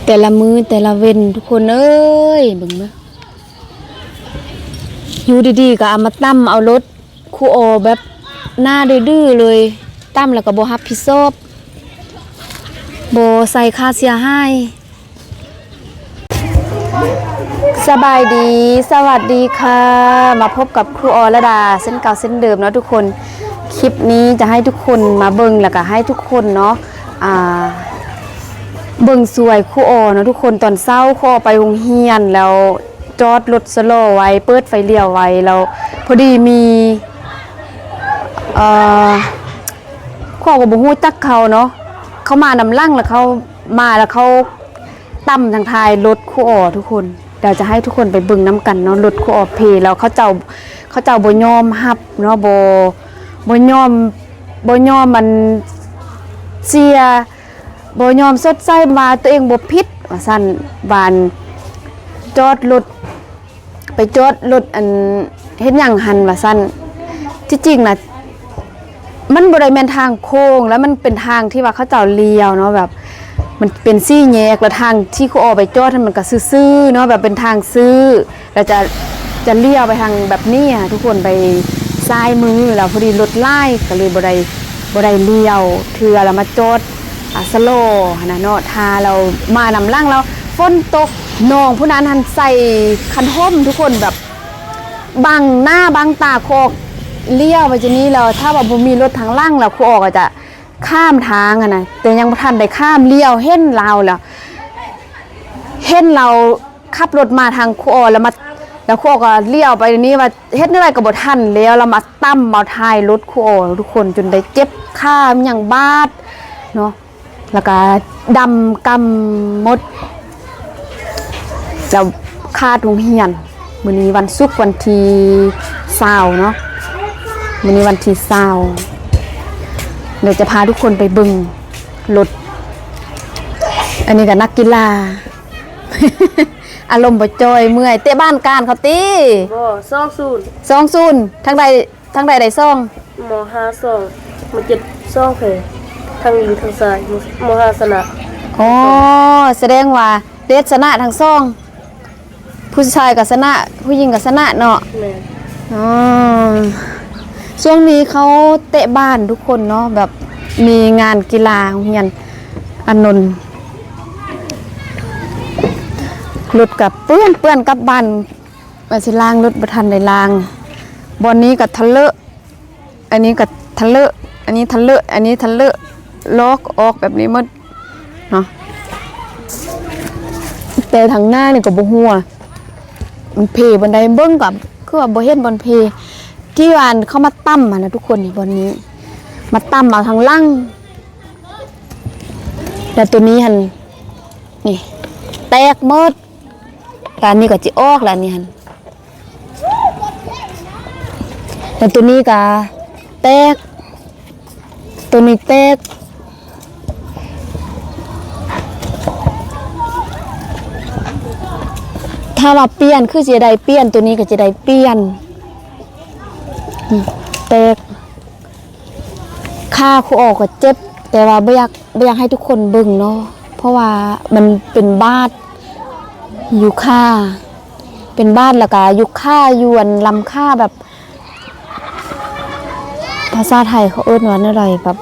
ແຕ່ລະມື້ແຕ່ລະເວັນ ທຸກຄົນເອີຍ ເບິ່ງເດີ ຢູ່ດີໆກໍເອົາມາຕຳເອົາລົດຄູອໍແບບໜ້າດື້ໆເລີຍ ຕຳແລ້ວກໍບໍ່ຮັບຜິດຊອບ ບໍ່ໃສ່ຄ່າເສຍຫາຍ. ສະບາຍດີ ສະຫວັດດີຄ່ະ ມາພົບກັບຄູອໍລະດາເຊັ່ນເກົ່າເຊັ່ນເດີມເນາະທຸກຄົນ. ຄລິບນີ້ຈະໃຫ້ທຸກຄົນມາເບິ່ງ ແລ້ວກໍໃຫ້ທຸກຄົນເນາະ ອ່າ ເບິ່ງຊ່ວຍຄູອໍເນາະທຸກຄົນ. ຕອນເຊົ້າຄູອໍໄປໂຮງຮຽນ ແລ້ວຈອດລົດຊະລໍໄວ້ ເປີດໄຟລ້ຽວໄວ້ ແລ້ວພໍດີມີ ເອີ ຂ້ອຍກໍບໍ່ຮູ້ຈັກເຂົາເນາະ ເຂົາມານຳຫຼັງ ແລ້ວເຂົາມາ ແລ້ວເຂົາຕຳທາງທ້າຍລົດຄູອໍທຸກຄົນ. ດຽວຈະໃຫ້ທຸກຄົນໄປເບິ່ງນຳກັນເນາະ ລົດຄູອໍເພ ແລ້ວເຂົາເຈົ້າ ເຂົາເຈົ້າບໍ່ຍອມຮັບເນາະ ບໍ່ ບໍ່ຍອມ ບໍ່ຍອມອັນເສຍ ບໍ່ຍອມຊົດໃຊ້ວ່າຕົວເອງບໍ່ຜິດວ່າຊັ້ນ ວ່າອັນຈອດລົດ ໄປຈອດລົດອັນເຮັດຫຍັງຫັ້ນວ່າຊັ້ນ. ທີ່ຈິງນະ ມັນບໍ່ໄດ້ແມ່ນທາງໂຄ້ງ ແລ້ວມັນເປັນທາງທີ່ວ່າເຂົາເຈົ້າລ້ຽວເນາະ ແບບມັນເປັນສີ່ແຍກ ແລ້ວທາງທີ່ຄູອໍໄປຈອດຫັ້ນມັນກໍຊື່ໆເນາະ ແບບເປັນທາງຊື່ ແລ້ວຈະ ຈະລ້ຽວໄປທາງແບບນີ້ຫັ້ນນະທຸກຄົນ ໄປຊ້າຍມື ແລ້ວພໍດີລົດຫຼາຍ ກໍເລີຍບໍ່ໄດ້ ບໍ່ໄດ້ລ້ຽວເທື່ອ ແລ້ວມາຈອດ ອ່າ ຊະລໍຫັ້ນນະເນາະ ຖ້າແລ້ວມານຳຫຼັງ ແລ້ວຝົນຕົກ ນ້ອງຜູ້ນັ້ນຫັ້ນໃສ່ຄັນຮົ່ມທຸກຄົນ ແບບບັງໜ້າບັງຕາຄູອໍ ລ້ຽວໄປຈັ່ງນີ້ ແລ້ວຖ້າວ່າບໍ່ມີລົດທາງຫຼັງ ແລ້ວຄູອໍກໍຈະຂ້າມທາງຫັ້ນນະ ແຕ່ຍັງບໍ່ທັນໄດ້ຂ້າມ ລ້ຽວເຫັນລາວແລ້ວ ເຫັນລາວ ຂັບລົດມາທາງຄູອໍ ແລ້ວມາ ແລ້ວຄູອໍກໍລ້ຽວໄປນີ້ວ່າ ເຮັດແນວໃດກໍບໍ່ທັນແລ້ວ ແລ້ວມາຕຳເອົາທ້າຍລົດຄູອໍທຸກຄົນ ຈົນໄດ້ເຈັບຂາຫຍັງບາດເນາະ ແລ້ວກໍດຳກຳໝົດ ແລ້ວຄາດໂຮງຮຽນ. ມື້ນີ້ວັນສຸກ ວັນທີຊາວເນາະ ມື້ນີ້ວັນທີຊາວ ດຽວຈະພາທຸກຄົນໄປເບິ່ງລົດ. ອັນນີ້ກໍນັກກິລາ ອາລົມບໍ່ຈ່ອຍ ເມື່ອຍ ເຕະບານການເຂົາຕິ? ບໍ່ ສອງສູນ ສອງສູນ ທາງໃດ ທາງໃດໄດ້ສອງ? ມໍຫ້າສອງ ມໍເຈັດສອງ ແພ້ ທັງຍິງທັງຊາຍ ມໍຫ້າຊະນະ. ອໍ ສະແດງວ່າເຕະຊະນະທັງສອງ ຜູ້ຊາຍກໍຊະນະ ຜູ້ຍິງກໍຊະນະເນາະ. ແມ່ນ. ອໍ ຊ່ວງນີ້ເຂົາເຕະບານທຸກຄົນເນາະ ແບບມີງານກິລາໂຮງຮຽນອານົນ. ລົດກໍເປື້ອນ ເປື້ອນກັບບ້ານ ວ່າຊິລ້າງລົດ ບໍ່ທັນໄດ້ລ້າງ. ບ່ອນນີ້ກໍທະເລາະ ອັນນີ້ກໍທະເລາະ ອັນນີ້ທະເລາະ ອັນນີ້ທະເລາະ ລອກອອກແບບນີ້ໝົດເນາະ. ແຕ່ທາງໜ້ານີ້ກໍບໍ່ຮູ້ວ່າມັນເພບ່ອນໃດ ເບິ່ງກໍຄືວ່າບໍ່ເຫັນບ່ອນເພ ທີ່ວ່າເຂົາມາຕຳຫັ້ນນະທຸກຄົນ. ນີ້ບ່ອນນີ້ ມາຕຳເອົາທາງຫຼັງ ແລ້ວໂຕນີ້ຫັ້ນ ນີ້ ແຕກໝົດ. ແລ້ວອັນນີ້ກໍຊິອອກແລ້ວ ອັນນີ້ຫັ້ນ ແລ້ວໂຕນີ້ກໍແຕກ ໂຕນີ້ແຕກ. ຖ້າວ່າປ່ຽນ ຄືຊິໄດ້ປ່ຽນ ໂຕນີ້ກໍຊິໄດ້ປ່ຽນ. ນີ້ແຕກ. ຂາຄູອໍກໍເຈັບ ແຕ່ວ່າບໍ່ຢາກ ບໍ່ຢາກໃຫ້ທຸກຄົນເບິ່ງເນາະ ເພາະວ່າມັນເປັນບາດຢູ່ຂາ ເປັນບາດ ແລ້ວກະຢູ່ຂາ ຢູ່ອັນລຳຂາ ແບບ ພາສາໄທເຂົາເອີ້ນວ່າແນວໃດ ແບບ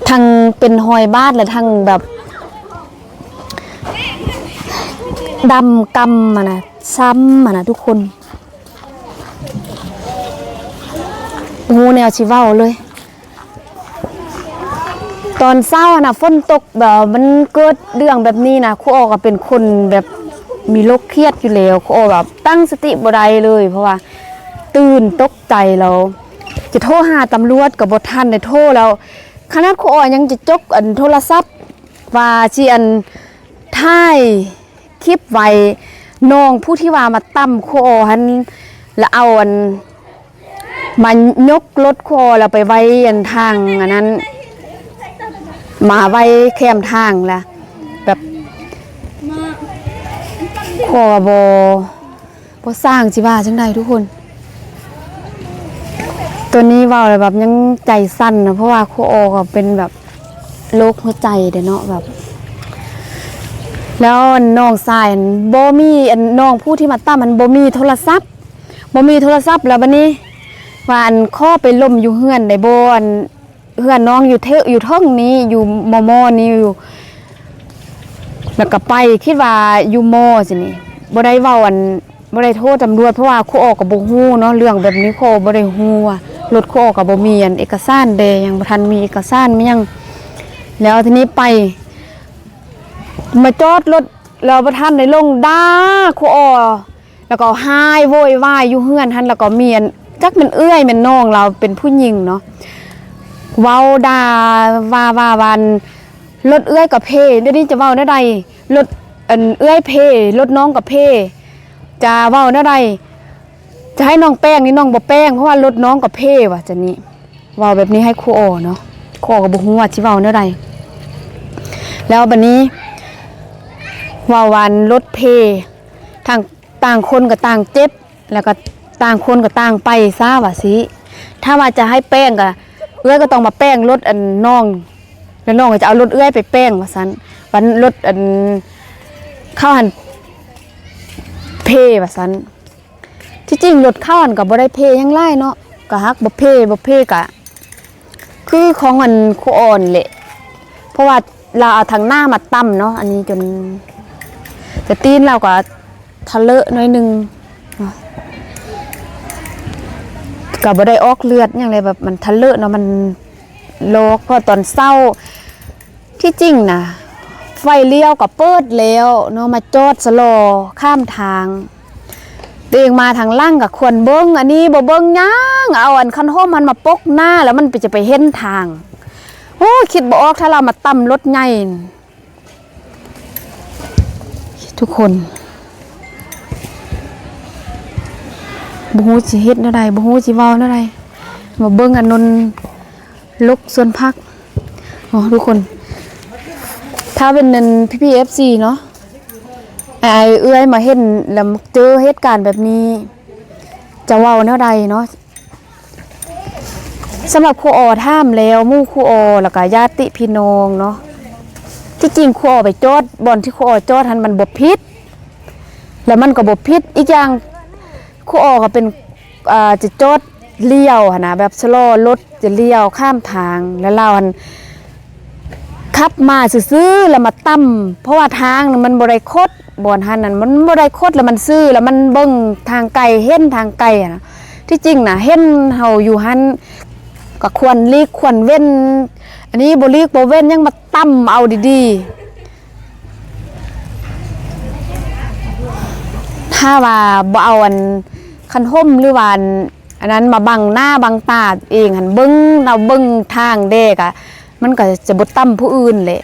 ທັງເປັນຮອຍບາດ ແລະ ທັງແບບ ດຳກຳຫັ້ນນະ ຊ້ຳຫັ້ນນະທຸກຄົນ. ບໍ່ຮູ້ແນວຊິເວົ້າເລີຍ. ຕອນເຊົ້າຫັ້ນນະ ຝົນຕົກ ແບບວ່າມັນເກີດເລື່ອງແບບນີ້ນະ ຄູອໍກໍເປັນຄົນແບບມີໂລກຄຽດຢູ່ແລ້ວ ຄູອໍແບບຕັ້ງສະຕິບໍ່ໄດ້ເລີຍ ເພາະວ່າຕື່ນຕົກໃຈແລ້ວ ຈະໂທຫາຕຳຫຼວດກໍບໍ່ທັນໄດ້ໂທແລ້ວ. ຂະໜາດຄູອໍຍັງຈະຈົກອັນໂທລະສັບວ່າຊິອັນ ຖ່າຍຄລິບໄວ້ ນ້ອງຜູ້ທີ່ວ່າມາຕຳຄູອໍຫັ້ນ ລະເອົາອັນ ມາຍົກລົດຄູອໍ ລະໄປໄວ້ອັນທາງອັນນັ້ນ ມາໄວ້ແຄມທາງ ລະແບບ ຄູອໍບໍ່ ບໍ່ຊ່າງຊິວ່າຈັ່ງໃດທຸກຄົນ. ໂຕນີ້ເວົ້າແລ້ວແບບຍັງໃຈສັ່ນນະ ເພາະວ່າຄູອໍກໍເປັນແບບໂລກຫົວໃຈເດ້ເນາະ ແບບ ແລ້ວນ້ອງຊາຍຫັ້ນບໍ່ມີ ອັນນ້ອງຜູ້ທີ່ມາຕຳຫັ້ນບໍ່ມີໂທລະສັບ ບໍ່ມີໂທລະສັບ ແລ້ວບັດນີ້ວ່າ ອັນ ຂໍໄປລົມຢູ່ເຮືອນໄດ້ບໍ່ ອັນ ເຮືອນນ້ອງຢູ່ເທິງ ຢູ່ເທິງນີ້ ຢູ່ມໍ່ໆນີ້ຢູ່ ແລ້ວກໍໄປ ຄິດວ່າຢູ່ມໍ່ຊີ້ນີ້ ບໍ່ໄດ້ເວົ້າ ອັນ ບໍ່ໄດ້ໂທຕຳຫຼວດ ເພາະວ່າຄູອໍກໍບໍ່ຮູ້ເນາະ ເລື່ອງແບບນີ້ຄູອໍບໍ່ໄດ້ຮູ້ວ່າ ລົດຄູອໍກໍບໍ່ມີ ອັນ ເອກະສານແດ່ ຍັງບໍ່ທັນມີເອກະສານມີຫຍັງ ແລ້ວທີນີ້ໄປ ມາຈອດລົດ ແລ້ວບໍ່ທັນໄດ້ລົງ ດ່າຄູອໍ ແລ້ວກໍຮ້າຍໂວຍວາຍຢູ່ເຮືອນຫັ້ນ ແລ້ວກໍມີ ອັນ ຈັກແມ່ນເອື້ອຍແມ່ນນ້ອງລາວເປັນຜູ້ຍິງເນາະ ເວົ້າດ່າວ່າ ວ່າ ວ່າ ອັນ ລົດເອື້ອຍກໍເພ ດຽວນີ້ຈະເວົ້າແນວໃດ ລົດ ອັນ ເອື້ອຍເພ ລົດນ້ອງກໍເພ ຈະເວົ້າແນວໃດ ຈະໃຫ້ນ້ອງແປງນີ້ນ້ອງບໍ່ແປງ ເພາະວ່າລົດນ້ອງກໍເພວ່າຊັ້ນນີ້ ເວົ້າແບບນີ້ໃຫ້ຄູອໍເນາະ ຄູອໍກໍບໍ່ຮູ້ວ່າຊິເວົ້າແນວໃດ ແລ້ວບັດນີ້ເວົ້າວ່າລົດເພ ທາງ ຕ່າງຄົນກໍຕ່າງເຈັບ ແລ້ວກໍຕ່າງຄົນກໍຕ່າງໄປຊະວ່າຊີ້ ຖ້າວ່າຈະໃຫ້ແປງກໍ ເອື້ອຍກໍຕ້ອງມາແປງລົດ ອັນ ນ້ອງ ແລ້ວນ້ອງກໍຈະເອົາລົດເອື້ອຍໄປແປງວ່າຊັ້ນ ບັດລົດ ອັນ ເຂົາຫັ້ນເພວ່າຊັ້ນ ທີ່ຈິງລົດເຂົາຫັ້ນກໍບໍ່ໄດ້ເພຫຍັງຫຼາຍເນາະ ກໍຫາກບໍ່ເພ ບໍ່ເພກະຄືຂອງອັນຄູອ່ອນແຫຼະ ເພາະວ່າລາວເອົາທາງໜ້າມາຕຳເນາະ ອັນນີ້ຈົນແຕ່ຕີນລາວກໍທະເລາະໜ້ອຍໜຶ່ງເນາະ ກໍບໍ່ໄດ້ອອກເລືອດຫຍັງເລີຍ ແບບມັນທະເລາະເນາະ ມັນລອກ ເພາະຕອນເຊົ້າ ທີ່ຈິງນະ ໄຟລ້ຽວກໍເປີດແລ້ວເນາະ ມາຈອດຊະລໍຂ້າມທາງ ຕົວເອງມາທາງຫຼັງກໍຄວນເບິ່ງ ອັນນີ້ບໍ່ເບິ່ງຫຍັງ ເອົາອັນຄັນຮົ່ມຫັ້ນມາປົກໜ້າ ແລ້ວມັນໄປ ຈະໄປເຫັນທາງ ໂອ້ຍ ຄິດບໍ່ອອກ ຖ້າລາວມາຕຳລົດໃຫຍ່ ທຸກຄົນ ບໍ່ຮູ້ຊິເຮັດແນວໃດ ບໍ່ຮູ້ຊິເວົ້າແນວໃດ ມາເບິ່ງອັນນົນ ລົກສວນຜັກເນາະທຸກຄົນ ຖ້າເປັນນັ້ນ ພີ່ໆ ເອັຟຊີ ເນາະ ອ້າຍເອື້ອຍມາເຫັນ ແລ້ວເຈີເຫດການແບບນີ້ ຈະເວົ້າແນວໃດເນາະ? ສຳລັບຄູອໍຖາມແລ້ວ ໝູ່ຄູອໍ ແລ້ວກະຍາດຕິພີ່ນ້ອງເນາະ ທີ່ຈິງຄູອໍໄປຈອດ ບ່ອນທີ່ຄູອໍຈອດຫັ້ນມັນບໍ່ຜິດ ແລ້ວມັນກໍບໍ່ຜິດ ອີກຢ່າງຄູອໍກໍເປັນ ອ່າ ຈະຈອດລ້ຽວຫັ້ນນະ ແບບຊະລໍລົດຈະລ້ຽວຂ້າມທາງ ແລ້ວລາວຫັ້ນຂັບມາຊື່ໆ ແລ້ວມາຕຳ ເພາະວ່າທາງມັນບໍ່ໄດ້ຄົດ ບ່ອນຫັ້ນນັ້ນມັນບໍ່ໄດ້ຄົດ ແລ້ວມັນຊື່ ແລ້ວມັນເບິ່ງທາງໄກ ເຫັນທາງໄກຫັ້ນນະ ທີ່ຈິງນະ ເຫັນເຮົາຢູ່ຫັ້ນ ກໍຄວນຫຼີກຄວນເວັ້ນ ອັນນີ້ບໍ່ຫຼີກບໍ່ເວັ້ນ ຍັງມາຕຳເອົາດີໆ ຖ້າວ່າບໍ່ເອົາອັນຄັນຮົ່ມ ຫຼືວ່າອັນ ອັນນັ້ນມາບັງໜ້າບັງຕາເອງຫັ້ນ ເບິ່ງ ເຮົາເບິ່ງທາງແດ່ກະ ມັນກະຈະບໍ່ຕຳຜູ້ອື່ນແຫຼະ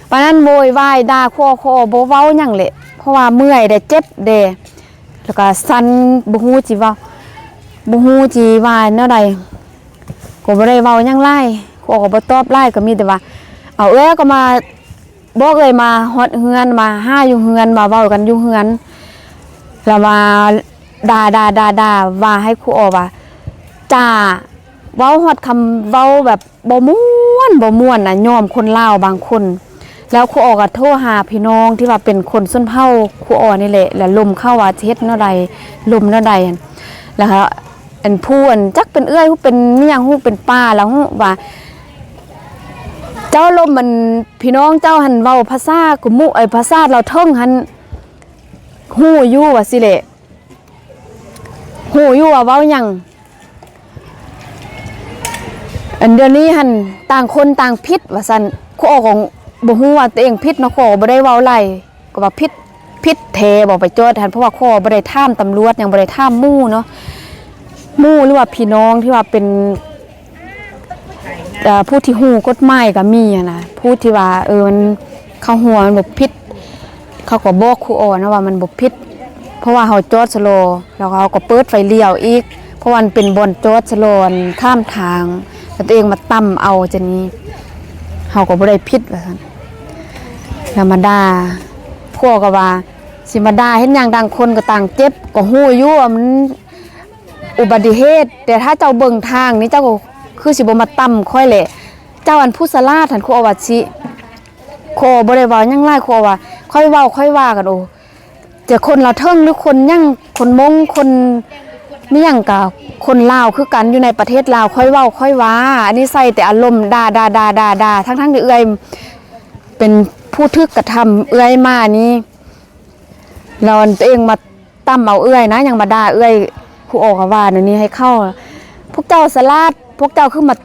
ປານນັ້ນໂວຍວາຍດ່າຄໍ່ໆ ບໍ່ເວົ້າຫຍັງແຫຼະ ເພາະວ່າເມື່ອຍແດ່ ເຈັບແດ່ ແລ້ວກະສັ່ນ ບໍ່ຮູ້ຊິເວົ້າ ບໍ່ຮູ້ຊິວ່າແນວໃດ ກໍບໍ່ໄດ້ເວົ້າຫຍັງຫຼາຍ ຄູອໍກໍບໍ່ຕອບຫຼາຍ ກໍມີແຕ່ວ່າ ເອົາເອື້ອຍກໍມາ ບອກເອື້ອຍມາຮອດເຮືອນ ມາຫາຢູ່ເຮືອນ ມາເວົ້າກັນຢູ່ເຮືອນ ແລ້ວວ່າດ່າໆໆໆ ວ່າໃຫ້ຄູອໍວ່າ ຈ້າ ເວົ້າຮອດຄຳເວົ້າແບບບໍ່ມ່ວນ ບໍ່ມ່ວນນະ ຍອມຄົນລາວບາງຄົນ ແລ້ວຄູອໍກໍໂທຫາພີ່ນ້ອງທີ່ວ່າເປັນຄົນຊົນເຜົ່າຄູອໍນີ້ແຫຼະ ແລ້ວລົມເຂົາວ່າຊິເຮັດແນວໃດ ລົມແນວໃດ ແລ້ວ ອັນຜູ້ ອັນ ຈັກເປັນເອື້ອຍ ເປັນອີ່ຫຍັງ ເປັນປ້າ ແລ້ວຮູ້ວ່າ ເຈົ້າລົມ ອັນ ພີ່ນ້ອງເຈົ້າຫັ້ນເວົ້າພາສາກຸມຸ ເອີ ພາສາລາວເທິງຫັ້ນ ຮູ້ຢູ່ວ່າຊີ້ແຫຼະ ຮູ້ຢູ່ວ່າເວົ້າຫຍັງ ອັນດຽວນີ້ຫັ້ນ ຕ່າງຄົນຕ່າງຜິດວ່າຊັ້ນ ຄູອໍກໍບໍ່ຮູ້ວ່າຕົວເອງຜິດເນາະ ຄູອໍກໍບໍ່ໄດ້ເວົ້າຫຼາຍ ກໍວ່າຜິດ ຜິດແທ້ບໍ່ໄປຈອດຫັ້ນ ເພາະວ່າຂໍບໍ່ໄດ້ຖາມຕຳຫຼວດຫຍັງ ບໍ່ໄດ້ຖາມໝູ່ເນາະ ໝູ່ ຫຼືວ່າພີ່ນ້ອງທີ່ວ່າເປັນ ເອີ ຜູ້ທີ່ຮູ້ກົດໝາຍກໍມີຫັ້ນນະ ຜູ້ທີ່ວ່າ ເອີ ມັນເຂົ້າຫົວມັນບໍ່ຜິດ ເຂົາກໍບອກຄູອ່ອນນະວ່າມັນບໍ່ຜິດ ເພາະວ່າເຮົາຈອດຊະລໍ ແລ້ວເຮົາກໍເປີດໄຟລ້ຽວອີກ ເພາະວ່າມັນເປັນບ່ອນຈອດຊະລໍຂ້າມທາງ ແລ້ວຕົວເອງມາຕຳເອົາຈັ່ງນີ້ ເຮົາກໍບໍ່ໄດ້ຜິດວ່າຊັ້ນ ແລ້ວມາດ່າ ຜົວກໍວ່າ ຊິມາດ່າເຮັດຫຍັງ ຕ່າງຄົນກໍຕ່າງເຈັບ ກໍຮູ້ຢູ່ວ່າມັນອຸບັດຕິເຫດ ແຕ່ຖ້າເຈົ້າເບິ່ງທາງນີ້ ເຈົ້າກໍຄືຊິບໍ່ມາຕຳຂ້ອຍແຫຼະ ເຈົ້າອັນຜູ້ສະຫຼາດຫັ້ນ ຄູອາວາຊິ ຂໍບໍ່ໄດ້ເວົ້າຫຍັງຫຼາຍ ຂໍວ່າ ຂ້ອຍເວົ້າ ຂ້ອຍວ່າກັນ ໂອ້ ຈະຄົນລາວເຖິງ ຫຼືຄົນຫຍັງ ຄົນມົ້ງ ຄົນມີຫຍັງກະຄົນລາວຄືກັນ ຢູ່ໃນປະເທດລາວ ຂ້ອຍເວົ້າ ຂ້ອຍວ່າ ອັນນີ້ໃສ່ແຕ່ອາລົມ ດ່າ ດ່າ ດ່າ ດ່າ ດ່າ ທັງໆທີ່ເອື້ອຍເປັນຜູ້ຖືກກະທຳ ເອື້ອຍມານີ້ ແລ້ວອັນຕົວເອງມາຕຳເອົາເອື້ອຍນະ ຍັງມາດ່າເອື້ອຍ. ຄູອໍກໍວ່າແນວນີ້ໃຫ້ເຂົາ ພວກເຈົ້າສະຫຼາດ ພວກເຈົ້າຄືມາ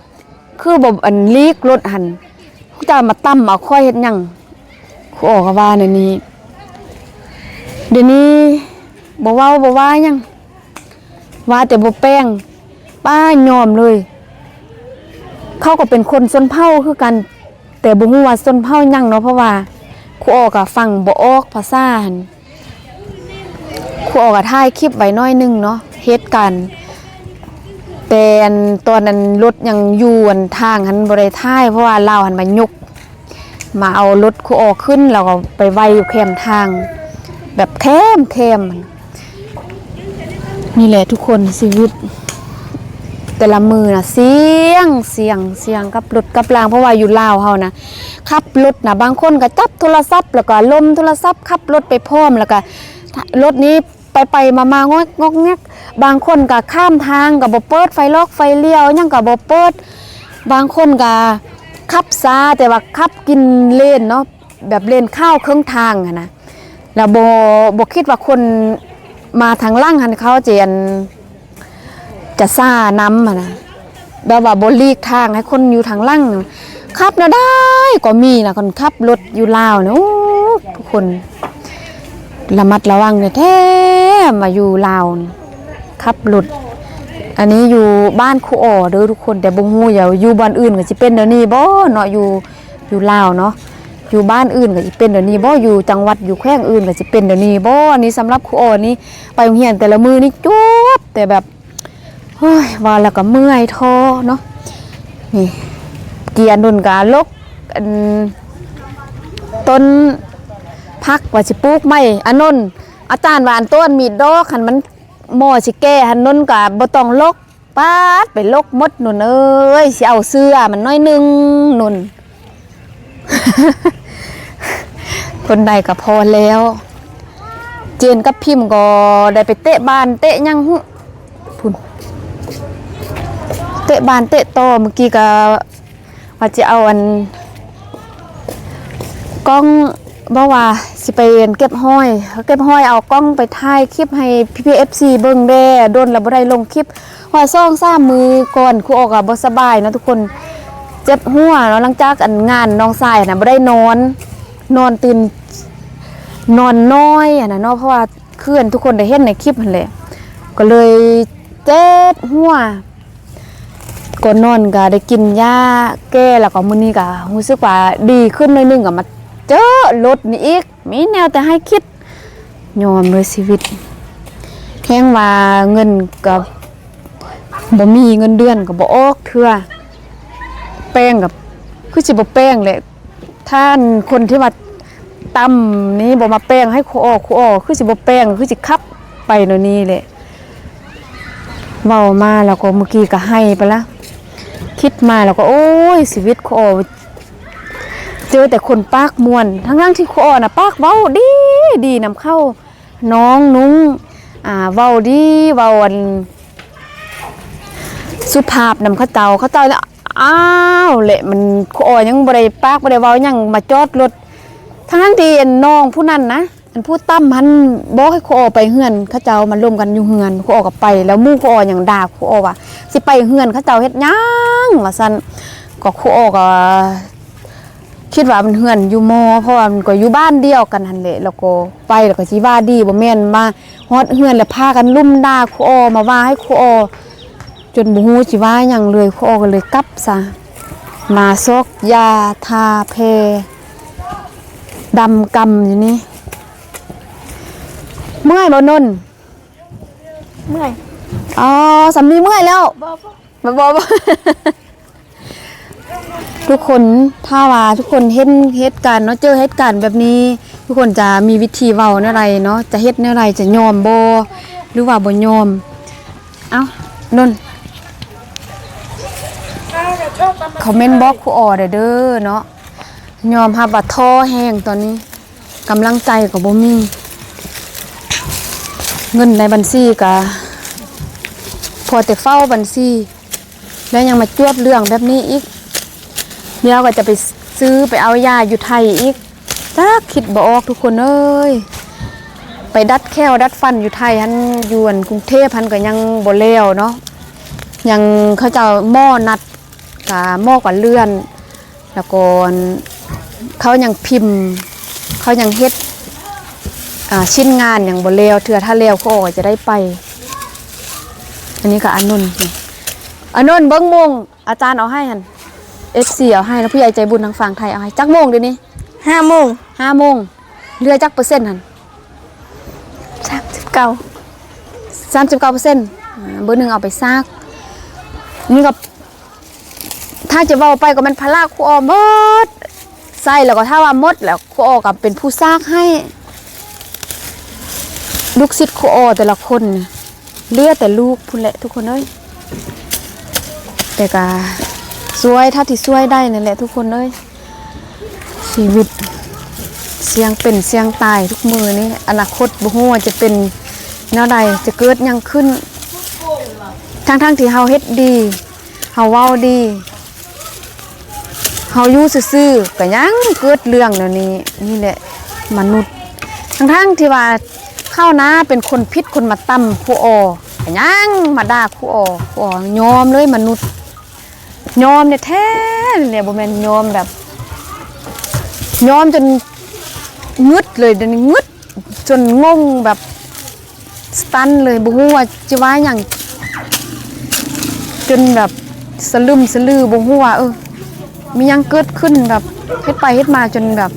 ຄືບໍ່ ອັນ ຫຼີກລົດຫັ້ນ ພວກເຈົ້າມາຕຳເອົາຂ້ອຍເຮັດຫຍັງ? ຄູອໍກໍວ່າແນວນີ້. ດຽວນີ້ບໍ່ເວົ້າບໍ່ວ່າຫຍັງ ວ່າແຕ່ບໍ່ແປງ ປ້າຍອມເລີຍ. ເຂົາກໍເປັນຄົນຊົນເຜົ່າຄືກັນ ແຕ່ບໍ່ຮູ້ວ່າຊົນເຜົ່າຫຍັງເນາະ ເພາະວ່າຄູອໍກໍຟັງບໍ່ອອກພາສາຫັ້ນ. ຄູອໍກໍຖ່າຍຄລິບໄວ້ໜ້ອຍໜຶ່ງເນາະ ເຫດການ ແຕ່ອັນຕອນນັ້ນລົດຍັງຢູ່ອັນທາງຫັ້ນບໍ່ໄດ້ຖ່າຍ ເພາະວ່າລາວຫັ້ນມາຍົກ ມາເອົາລົດຄູອໍຂຶ້ນ ແລ້ວກໍໄປໄວ້ຢູ່ແຄມທາງ ແບບແຄມໆ. ນີ້ແຫຼະທຸກຄົນ ຊີວິດແຕ່ລະມື້ນະ ສ່ຽງ ສ່ຽງ ສ່ຽງກັບລົດກັບລາງ ເພາະວ່າຢູ່ລາວເຮົານະ ຂັບລົດນະ ບາງຄົນກໍຈັບໂທລະສັບ ແລ້ວກໍລົມໂທລະສັບ ຂັບລົດໄປພ້ອມ ແລ້ວກໍລົດນີ້ໄປໆມາໆ ງອກໆແງກ ບາງຄົນກໍຂ້າມທາງກໍບໍ່ເປີດ ໄຟຫຼອກໄຟລ້ຽວຫຍັງກໍບໍ່ເປີດ ບາງຄົນກໍຂັບຊ້າ ແຕ່ວ່າຂັບກິນເລນເນາະ ແບບເລນຂາວເຄິ່ງທາງຫັ້ນນະ ແລ້ວບໍ່ ບໍ່ຄິດວ່າຄົນມາທາງຫຼັງຫັ້ນ ເຂົາຈະ ອັນ ຈະຊ້ານຳຫັ້ນນະ ແບບວ່າບໍ່ຫຼີກທາງໃຫ້ຄົນຢູ່ທາງຫຼັງ. ຂັບແນວໃດກໍມີນະ ຄັນຂັບລົດຢູ່ລາວນະ ໂອ້ ທຸກຄົນລະມັດລະວັງແທ້ໆ ມາຢູ່ລາວນີ້ ຂັບລົດ. ອັນນີ້ຢູ່ບ້ານຄູອໍເດີທຸກຄົນ ແຕ່ບໍ່ຮູ້ວ່າຢູ່ບ່ອນອື່ນກໍຊິເປັນແນວນີ້ບໍ່ເນາະ ຢູ່ ຢູ່ລາວເນາະ ຢູ່ບ້ານອື່ນກໍຊິເປັນແນວນີ້ບໍ່ ຢູ່ຈັງຫວັດຢູ່ແຂວງອື່ນກໍຊິເປັນແນວນີ້ບໍ່. ອັນນີ້ສຳລັບຄູອໍນີ້ ໄປໂຮງຮຽນແຕ່ລະມື້ນີ້ ຈວບແຕ່ແບບ ໂອ້ຍ ເວົ້າແລ້ວກໍເມື່ອຍທໍ້ເນາະ. ນີ້ ກີອານົນກໍລົກ ອັນ ຕົ້ນຜັກວ່າຊິປູກໃໝ່ ອານົນ ອາຈານວ່າ ອັນ ຕົ້ນມີດດອກຫັ້ນ ມັນໝໍຊິແກ່ຫັ້ນ ນົນກໍບໍ່ຕ້ອງລົກ ປາດ ໄປລົກໝົດ ນົນເອີຍ ຊິເອົາເສື້ອມັນໜ້ອຍໜຶ່ງ ນົນ ຄົນໃດກໍພໍແລ້ວ. ເຈນກັບພິມກໍໄດ້ໄປເຕະບານເຕະຫຍັງຫຸ ພຸ້ນ ເຕະບານເຕະຕໍ່ ມື້ກີ້ກໍ ວ່າຈະເອົາອັນ ກ້ອງ ບອກວ່າຊິໄປອັນເກັບຫອຍ ເກັບຫອຍ ເອົາກ້ອງໄປຖ່າຍຄລິບໃຫ້ພີ່ໆ ເອັຟຊີ ເບິ່ງແດ່ ດົນແລ້ວບໍ່ໄດ້ລົງຄລິບ ເພາະວ່າສອງສາມມື້ກ່ອນ ຄູອໍກໍບໍ່ສະບາຍເນາະທຸກຄົນ ເຈັບຫົວເນາະ ຫຼັງຈາກອັນງານນ້ອງຊາຍນະ ບໍ່ໄດ້ນອນ ນອນຕື່ນ ນອນນ້ອຍຫັ້ນນະເນາະ ເພາະວ່າຄືອັນທຸກຄົນໄດ້ເຫັນໃນຄລິບຫັ້ນແຫຼະ ກໍເລີຍເຈັບຫົວ. ກ່ອນນອນກໍໄດ້ກິນຢາແກ້ ແລ້ວກໍມື້ນີ້ກໍຮູ້ສຶກວ່າດີຂຶ້ນໜ້ອຍໜຶ່ງ ກໍມາເຈີລົດນີ້ອີກ ມີແນວແຕ່ໃຫ້ຄິດ ຍອມເລີຍຊີວິດ ແຮງວ່າເງິນກໍບໍ່ມີ ເງິນເດືອນກໍບໍ່ອອກເທື່ອ ແປງກໍຄືຊິບໍ່ແປງແຫຼະ ຖ້າອັນຄົນທີ່ວ່າຕ່ຳນີ້ບໍ່ມາແປງໃຫ້ຄູອໍ ຄູອໍຄືຊິບໍ່ແປງ ຄືຊິຂັບໄປແນວນີ້ແຫຼະ. ເວົ້າມາແລ້ວກໍມື້ກີ້ກໍໄຫ້ໄປລະ ຄິດມາແລ້ວກໍ ໂອ້ຍ ຊີວິດຄູອໍ ເຈີແຕ່ຄົນປາກມ່ວນ ທັງໆທີ່ຄູອໍນະ ປາກເວົ້າດີ ດີນຳເຂົາ ນ້ອງນຸ້ງ ອ່າ ເວົ້າດີ ເວົ້າອັນ ສຸພາບນຳເຂົາເຈົ້າ ເຂົາເຈົ້າ ອ້າວ ແລະ ມັນ ຄູອໍຍັງບໍ່ໄດ້ປາກ ບໍ່ໄດ້ເວົ້າຫຍັງ ມາຈອດລົດ ທັງໆທີ່ອັນນ້ອງຜູ້ນັ້ນນະ ອັນຜູ້ຕ່ຳຫັ້ນບອກໃຫ້ຄູອໍໄປເຮືອນເຂົາເຈົ້າ ມາລົມກັນຢູ່ເຮືອນ ຄູອໍກໍໄປ ແລ້ວໝູ່ຄູອໍຍັງດ່າຄູອໍວ່າ ຊິໄປເຮືອນເຂົາເຈົ້າເຮັດຫຍັງວ່າຊັ້ນ ກໍຄູອໍກໍ ຄິດວ່າມັນເຮືອນຢູ່ມໍ ເພາະວ່າມັນກໍຢູ່ບ້ານດຽວກັນຫັ້ນແຫຼະ ແລ້ວກໍໄປ ແລ້ວກໍຊິວ່າດີ ບໍ່ແມ່ນມາຮອດເຮືອນແລ້ວພາກັນລຸມດ່າຄູອໍ ມາວ່າໃຫ້ຄູອໍ ຈົນບໍ່ຮູ້ຊິວ່າຫຍັງເລີຍ ຄູອໍກໍເລີຍກັບຊະ ມາຊອກຢາທາແຜ່ດຳກຳຢູ່ນີ້. ເມື່ອຍບໍ່ນົນ? ເມື່ອຍ. ອໍ ສ່ຳນີ້ເມື່ອຍແລ້ວ? ບໍ່ ບໍ່ ບໍ່ ບໍ່. ທຸກຄົນ ຖ້າວ່າທຸກຄົນເຫັນເຫດການເນາະ ເຈີເຫດການແບບນີ້ ທຸກຄົນຈະມີວິທີເວົ້າແນວໃດເນາະ ຈະເຮັດແນວໃດ ຈະຍອມບໍ່ ຫຼືວ່າບໍ່ຍອມ? ເອົ້າ ນົນ ຄອມເມັນບອກຄູອໍໄດ້ເດີເນາະ. ຍອມຮັບວ່າທໍ້ແຮງຕອນນີ້ ກຳລັງໃຈກໍບໍ່ມີ ເງິນໃນບັນຊີກໍພໍແຕ່ເຝົ້າບັນຊີ ແລ້ວຍັງມາຈວດເລື່ອງແບບນີ້ອີກ ດຽວກໍຈະໄປຊື້ໄປເອົາຢາຢູ່ໄທອີກ ຈັກຄິດບໍ່ອອກທຸກຄົນເອີຍ ໄປດັດແຂ້ວດັດຟັນຢູ່ໄທຫັ້ນ ຢູ່ອັນກຸງເທບຫັ້ນກໍຍັງບໍ່ແລ້ວເນາະ ຍັງເຂົາເຈົ້າໝໍນັດ ກະໝໍກະເລື່ອນ ແລ້ວກໍເຂົາຍັງພິມ ເຂົາຍັງເຮັດ ອາ ຊິ້ນງານຍັງບໍ່ແລ້ວເທື່ອ ຖ້າແລ້ວຄູອໍກໍຈະໄດ້ໄປ ອັນນີ້ກໍອານົນ ອານົນເບິ່ງໂມງ ອາຈານເອົາໃຫ້ຫັ້ນ ເອັຟຊີເອົາໃຫ້ ແລ້ວຜູ້ໃຫຍ່ໃຈບຸນທາງຝັ່ງໄທເອົາໃຫ້ ຈັກໂມງດຽວນີ້? ຫ້າໂມງ ຫ້າໂມງ ເຫຼືອຈັກເປີເຊັນຫັ້ນ? ສາມສິບເກົ້າ ສາມສິບເກົ້າເປີເຊັນ ອາ ເບີໜຶ່ງເອົາໄປສາກ ນີ້ກໍ ຖ້າຈະເວົ້າໄປກໍແມ່ນພາລະຄູອໍໝົດ ໃຊ້ແລ້ວກໍຖ້າວ່າໝົດແລ້ວ ຄູອໍກໍເປັນຜູ້ສາກໃຫ້ ລູກສິດຄູອໍແຕ່ລະຄົນ ເຫຼືອແຕ່ລູກພຸ້ນແຫຼະທຸກຄົນເອີຍ ແຕ່ກະຊ່ວຍເທົ່າທີ່ຊ່ວຍໄດ້ນັ້ນແຫຼະທຸກຄົນເອີຍ ຊີວິດສ່ຽງເປັນສ່ຽງຕາຍທຸກມື້ນີ້ ອະນາຄົດບໍ່ຮູ້ວ່າຈະເປັນແນວໃດ ຈະເກີດຫຍັງຂຶ້ນ ທັງໆທີ່ເຮົາເຮັດດີ ເຮົາເວົ້າດີ ເຮົາຢູ່ຊື່ໆ ກໍຍັງເກີດເລື່ອງແນວນີ້ ນີ້ແຫຼະມະນຸດ ທັງໆທີ່ວ່າຄາວໜ້າເປັນຄົນຜິດຄົນມາຕ່ຳຄູອໍ ກໍຍັງມາດ່າຄູອໍ ຄູອໍຍອມເລີຍມະນຸດ ຍອມແທ້ໆ ແຫຼະ ບໍ່ແມ່ນຍອມແບບ ຍອມຈົນງຶດເລີຍ ດຽວນີ້ງຶດ ຈົນງົງແບບສະຕັນເລີຍ ບໍ່ຮູ້ວ່າຈະວ່າຫຍັງ ຈົນແບບສະລຶມສະລື ບໍ່ຮູ້ວ່າ ເອີ ມີຫຍັງເກີດຂຶ້ນ ແບບເຮັດໄປເຮັດມາຈົນແບບ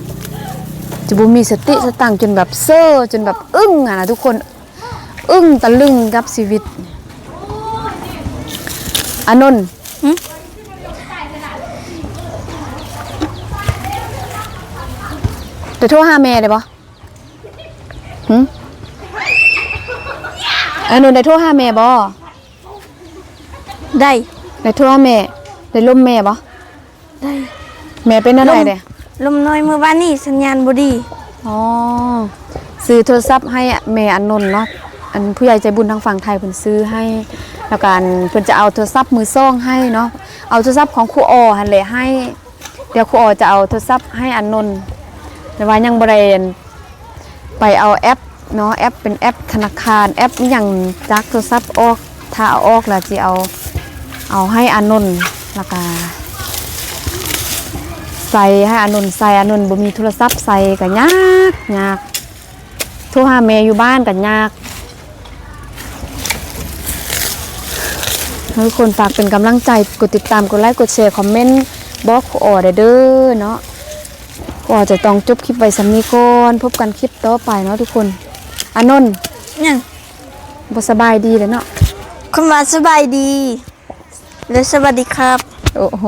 ຈະບໍ່ມີສະຕິສະຕັງ ຈົນແບບເຊີ ຈົນແບບອຶ້ງຫັ້ນນະທຸກຄົນ ອຶ້ງຕະລຶງກັບຊີວິດ ອານົນ ຫຶ? ໄດ້ໂທຫາແມ່ໄດ້ບໍ່? ຫຶ? ອານົນ ໄດ້ໂທຫາແມ່ບໍ່? ໄດ້ ໄດ້ໂທຫາແມ່ ໄດ້ລົມແມ່ບໍ່? ໄດ້ ແມ່ເປັນແນວໃດເດ? ລົມ ລົມນ້ອຍ ມື້ວານນີ້ສັນຍານບໍ່ດີ ອໍ ຊື້ໂທລະສັບໃຫ້ແມ່ອານົນເນາະ ອັນຜູ້ໃຫຍ່ໃຈບຸນທາງຝັ່ງໄທເພິ່ນຊື້ໃຫ້ ແລ້ວກໍອັນເພິ່ນຈະເອົາໂທລະສັບມືສອງໃຫ້ເນາະ ເອົາໂທລະສັບຂອງຄູອໍຫັ້ນແຫຼະໃຫ້ ດຽວຄູອໍຈະເອົາໂທລະສັບໃຫ້ອານົນ ແຕ່ວ່າຍັງບໍ່ໄດ້ອັນ ໄປເອົາແອັບເນາະ ແອັບເປັນແອັບທະນາຄານ ແອັບອີ່ຫຍັງຈາກໂທລະສັບອອກ ຖ້າເອົາອອກແລ້ວຊິເອົາ ເອົາໃຫ້ອານົນ ແລ້ວກະໃສ່ໃຫ້ອານົນໃສ່ ອານົນບໍ່ມີໂທລະສັບໃສ່ກະຍາກ ຍາກ ໂທຫາແມ່ຢູ່ບ້ານກະຍາກ ໃຫ້ທຸກຄົນຝາກເປັນກຳລັງໃຈ ກົດຕິດຕາມ ກົດໄລ ກົດແຊ ຄອມເມັນບອກຄູອໍໄດ້ເດີເນາະ. ຂໍຈະຕ້ອງຈົບຄລິບໄວ້ສ່ຳນີ້ກ່ອນ ພົບກັນຄລິບຕໍ່ໄປເນາະທຸກຄົນ. ອານົນ ຫຍັງ? ບໍ່ສະບາຍດີແລ້ວເນາະ. ຄຳວ່າສະບາຍດີ ແລະ ສະຫວັດດີຄັບ. ໂອ້ໂຫ.